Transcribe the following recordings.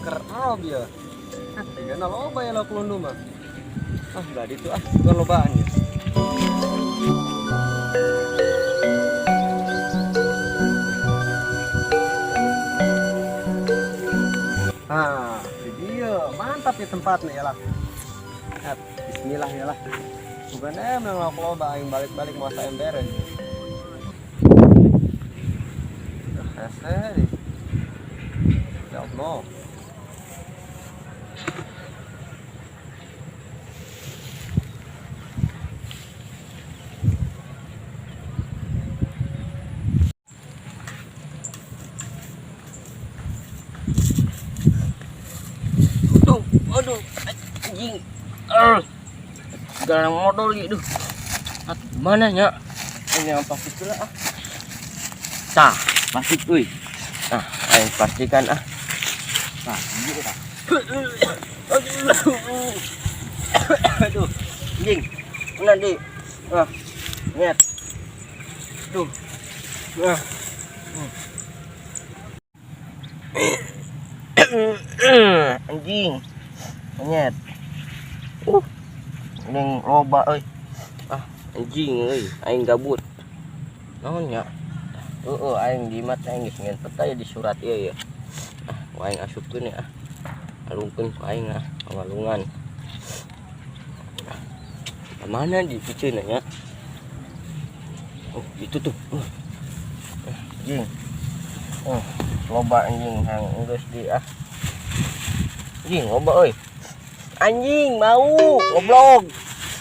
Keur rob ya. Ah, tinggal loba ya lauk lundu mah. Ah, belah ditu ah, sugan lobaan ya. Ah, di dia mantap ya tempatnya ya lah. Hat, bismillah ya lah. Bukan menang lauk loba aing balik-balik mau emberen. Hese deh. Ya Allah. Aduh, aduh, anjing. Ah. Garang modal gitu. Atuh mana nya? Ini yang plastik lah ah. Tah, plastik euy. Nah, aing plastikan ah. Tah, ieu tah. Aduh, anjing. Mana di? Ah, nyet. Duh. Ah. Anjing. Nyet. Ning loba euy. Ah, anjing euy, aing gabut. Naon nya? Heeh, aing di mat aing geus ngen peta ya di surat ieu ya. Ah, ku aing asupkeun ya ah. Alungkeun ku aing ah, walungan. Ah, mana di piceun nya? Oh, itu tuh. Anjing. Oh, loba anjing hang geus di ah. Anjing loba euy. Anjing bau goblok.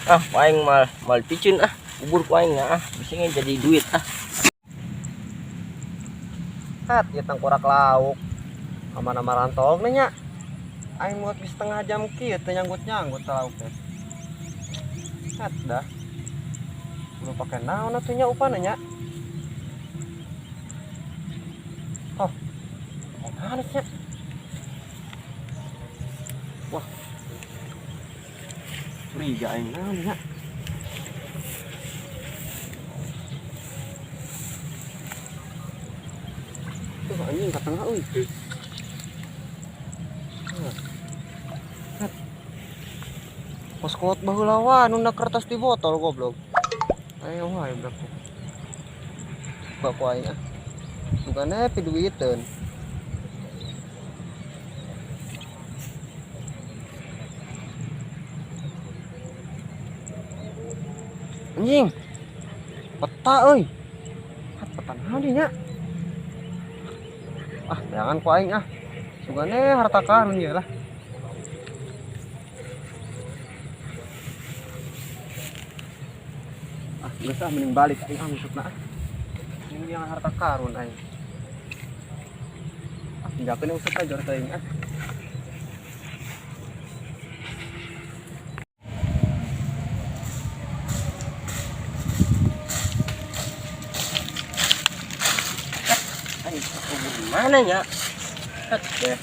Ah, aing mal mal piceun ah. Kubur ku aing ah, bisa jadi duit ah. Hat, ya tengkorak lauk. Aman-aman rantog nya. Aing muat di setengah jam kieu teu nyanggut-nyanggut lauk teh. Hat dah. Kudu pake naon atuh nya upana nya. Oh. Mana nya? Wah. Curiga aing naon nya. Tuh anjing ka tengah euy. Hat. Pos kolot baheula wa nunda kertas di botol goblok. Ayo wae berapa. Baku aing ah. Sugana piduiteun. Anjing. Peta euy. Hat peta naon dieu nya? Ah, jangan ku aing ah. Sugane harta karun ieu lah. Ah, geus ah mending balik aing ah maksudna ah. Mending yang harta karun aing. Ah, tinggalkeun usut aja jor teuing ah. Aing kubur mana nya? Hat deh.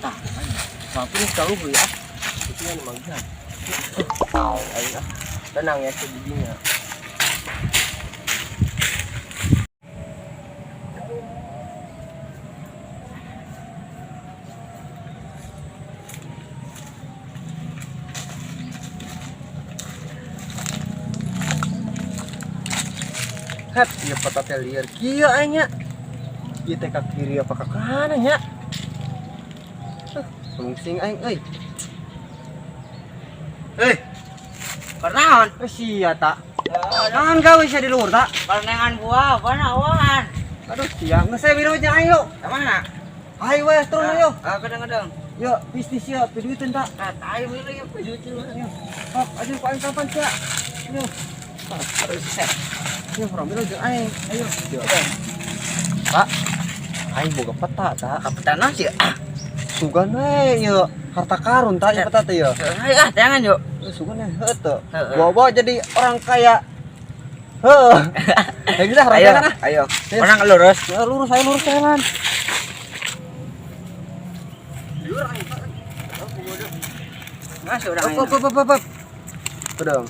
Tah, aing. Maafin kalau beli ah. Itu yang mangga. Aing ah. Tenang ya sebijinya. Hat, ieu peta teh lieur kieu aing nya. Ieu teh ka kiri apa ka kanan nya? Rungsing aing euy. Eh. Karnaon? Sia ta. Naon gawe sia di luhur ta? Karnengan buah, mana awan? Aduh, sia geus saya biru jeung aing lu. Ka mana? Ayo we turun ayo. Ah, kadang-kadang. Yo, bisnis yo, piduiteun ta. Ah, tai we yo piduiteun. Yo. Hop, aduh ku aing kapan sia? Yo. Terus set. Yo, romil jeung aing. Ayo. Yo. Pak, aing boga peta ta. Ka peta naon sih? Ah, Sugan we ieu harta karun ta ieu peta teh ieu. ayo ah, tangan yuk. Sugan we heuh teu. Heeh. Bawa-bawa jadi orang kaya. Heuh. Ya bisa Ayo, kan ah. ayo. Orang lurus. Ya lurus, ayo lurus jalan. Masuk orang. Up, up, up, up, up. Udah.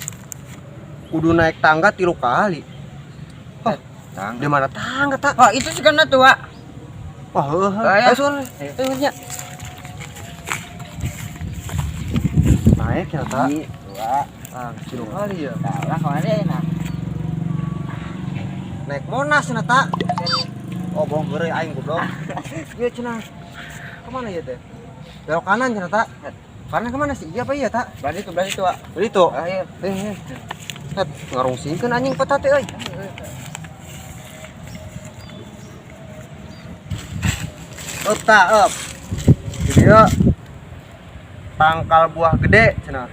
Kudu naik tangga 3 kali. Oh, Tangga. Di mana tangga, tak? Oh, itu sih karena tua. Wah, heuh. Ayo. Ayo sun. Ayo nya. Naik ya, tak? Hiji, dua, Ah, kilo kali ya. salah kemana ya nah. Naik Monas cenah tak? Oh, bohong geureuy aing goblok. Ieu cenah. Kemana ya teh? Belok kanan cenah tak? Kanan kemana sih? Iya apa iya tak? Belah itu, Wak. Beli itu. Ayo. Eh, eh. Set, ngarungsingkeun anjing peta teh euy. Up tak up. Jadi ya tangkal buah gede cenah.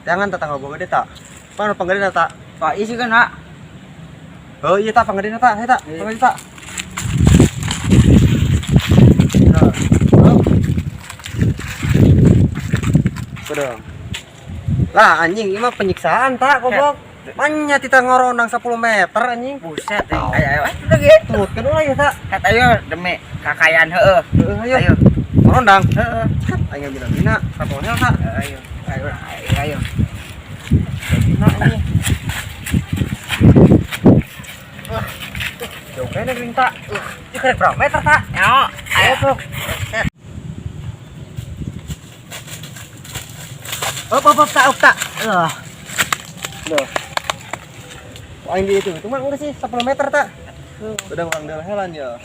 Jangan tak tangkal buah gede tak. Mana panggede tak? Pak isi kan, Nak. Oh iya tak panggede tak, hei tak, Iya. panggede tak. Nah, up. Udah. Lah anjing ini mah penyiksaan tak goblok. Manya tita ngorondang 10 meter anjing. Buset, eh. Ayo, ayo, ayo, lagi. Turutkeun ulah ya tak. Kata ayo demi kakayaan heeh. Heeh, ayo. Ayo. Ngorondang. Heeh. Aing bina-bina katolnya tak. Ayo. Ayo, ayo, ayo. Bina anjing. Jauh kene geuning tak. Ieu kerek berapa meter tak? Ayo. Ayo tuh. Up, up, up, tak, up, tak. Ah. Duh. Aing di itu, itu mah enggak sih 10 meter tak. Udah kurang helan ya.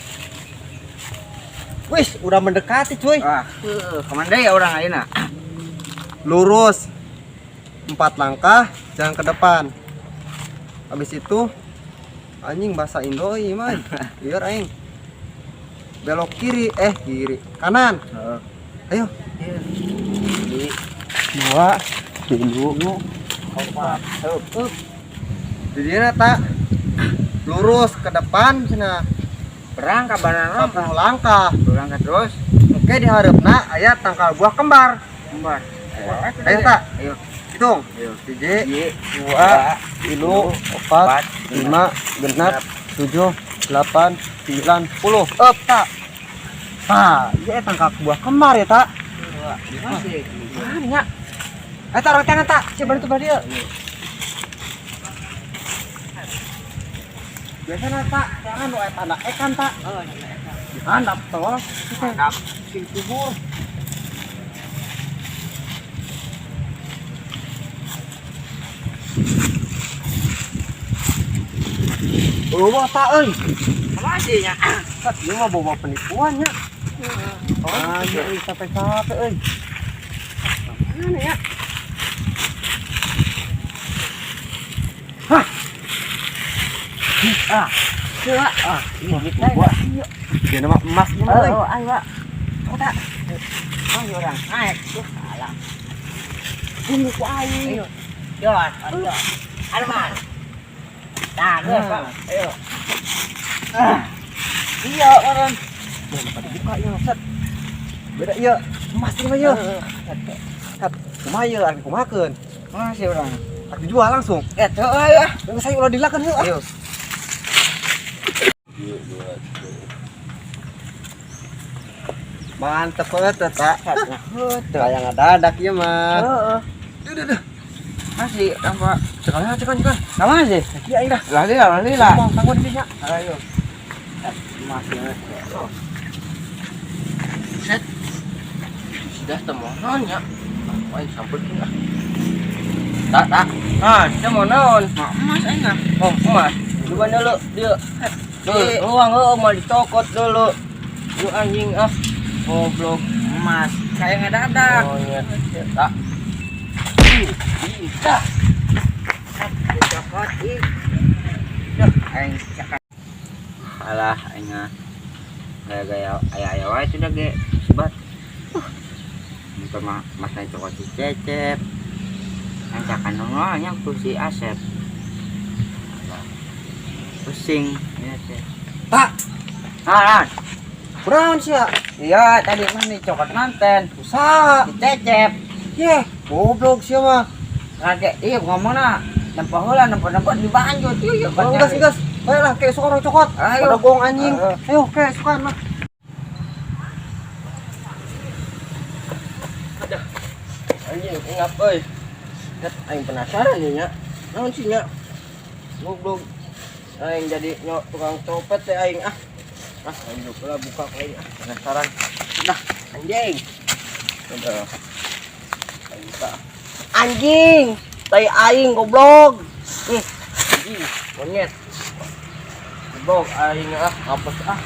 Wis, udah mendekati cuy. Ah, kemana ya orang ayeuna? Lurus 4 langkah, jangan ke depan. Habis itu anjing bahasa Indo ieu mah. Liar aing. Belok kiri, kiri, kanan. Heeh. Ayo. Iya. 2 3 4. Up. Jadi tak lurus ke depan cenah. Berang kabaran 10 langkah. Berangkat terus. Oke, di hareupeuna aya tangkal buah kembar. Kembar. Ayo tak. Ayo. Hitung. Ayo. 1, 1, 2, 3, 4, 5, 6, 7, 8, 9, 10. Up tak. Tah, ieu tangkal buah kembar ya tak. Masih. Mana nya? Taruh tangan tak. Coba itu belah dieu. Biasana tak, jangan nu eta tanda ekan tak. Oh, Handap tolol. Handap. Sing kubur. Bawa tak euy. Masih nya. Sat, ieu mah bawa penipuan nya. Anjir, euy capek-capek euy. Mana ya? Hah. Ah. Coba. Ah, Ini gua. Dia nama emas gimana euy? Oh, ayo, Pak. Kok tak? Ayo orang naik. Tuh, salah. Tunggu ku aing. Ayo. Yo, ayo. Arman. Nah, geus, Pak. Ayo. Ah. Iya, orang. Duh, lupa dibuka ya, set. Beda ieu, emas ieu mah ieu. Set, kumaha ieu arek dikumahakeun? Masih orang. Arek dijual langsung. Eh, tuh ayo. Geus saya ulah dilakeun heuh. Ayo. Mantep banget tak. Kayak ngadadak ieu mah. Heeh. Duh, duh, duh. Masih tanpa Cekal ya, cekal, cekal. sama sih. Iya, aing dah. Lali lah, lali lah. Mau tanggung di dinya. Ayo. Masih. Buset. Sudah temohon ya. Aing sampeurkeun ah. Tak, tak. Ah, teu mau naon? Mak emas aing ah. Oh, emas. Coba dulu, dia. Duh, ruang heueuh mau dicokot dulu. Lu anjing ah. Goblok. Emas. Saya ngadadak. Oh iya, tak. Ih, Dicokot ih. Duh, aing cakap. Alah, aing ah. Gaya-gaya aya-aya wae sudah ge sebat. Muka mah mas naik cokot si Cecep. Aing cakan nongolnya ku si Asep. Alah. Pusing ya teh. Tak. Ah, ah. Kunaon sia? Iya, tadi mah nih cokot manten. Usaha. Si Cecep. Yeh, goblok sia mah. Kakek, iya ngomongna. Nempo heula, nempo-nempo dibanjut. Yuk, yuk. Oh, gas, gas. Baiklah, kayak suka orang cokot. Ayo. Pada gong anjing. Ayo. Ayo, kayak suka mah. Aduh. Anjing, ngap euy. Ket aing penasaran nih nya. Naon sih nya? Goblok. Aing jadi nyok tukang copet teh aing ah. Ah, aing lah buka ku aing ah, penasaran. Dah, anjing. Udah. Aing buka. Anjing, tai aing goblok. Anjing, monyet. Goblok aing ah, ngapes ah.